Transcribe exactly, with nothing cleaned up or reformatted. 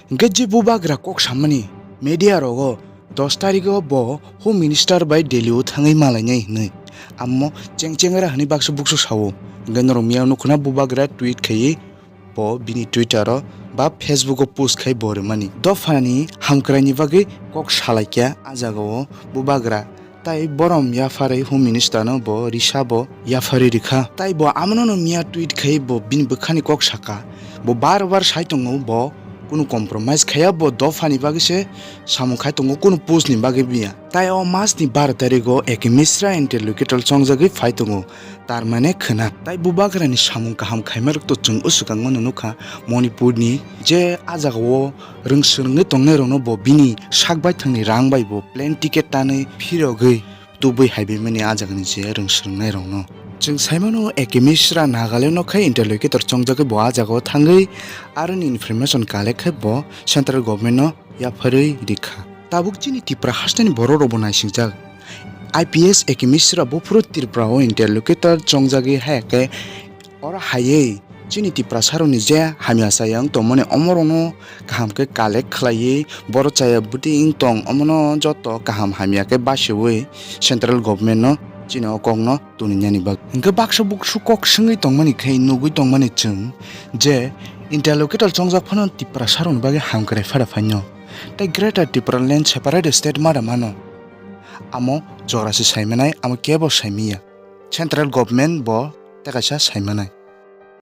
Hwnkhe je bubagra kok samani media rogo dos tarigo bo Home Minister bai Delhi o thangwi malainai hwnwi amo cheng chengra hwnwi baksa buksu sao. Hwnkhe norok miyang nukhuna bubagra tweet khaiwi bo bini Twitter o ba Facebook o post khai bo rwmani. Dophani hamkraini bagwi kok salaikya a jagao bubagra. Tai borom yapharwi Home Minister no bo risa bo yapharwi rikha. Tai bo amono no miya tweet khai bo bini bwkhani kok saka. Bo bar bar sai tongo bo kunu compromise khaya bo dophani bagwi se samung khai tongo kunu post ni bagwi biya. Tai o mas ni baro tarigo Eki Mishra interlocutor chongjagwi phai tongo. Tar mane khwna. Tai bubagrani samung kaham khaimarok to chwng uswkango no nukha Manipur ni je a jagao rwng swrwngwi tongnai rokno bo bini sak baithangni rang bai bo plane ticket tanwi phirogwi tubui haibaimani a jagani je rwng swrwngnai rokno. Chwng saimano Eki Mishra Nagaland no khai interlocutor chongjagwi bo a jagao thangwi aroni information collect khai bo central government no yapharwi rikha. Tabuk chini Tipra hasteni borok rokbo naisingjak. I P S Eki Mishra buphuru Tripura o interlocutor chongjagwi hayakhe oro haywi chini Tiprasarokni je hamya chaya wng tongmani omorokno kaham khe collect khlaiwi boro chaya bwtwi wng tong omono joto kaham hamya khe basiwi central government no chini o kokno tuninani bagwi. Hwnkhe baksa buksu kok swngwi tongmani khe nugwi tongmani chwng je interlocutor chongjak phano Tiprasarokni bagwi hamkrai phada phaino. Tei Greater Tipraland separate state mada mano. Amo jora se saimanai, amo kebo saimiya. Central government bo tei kaisa saimanai.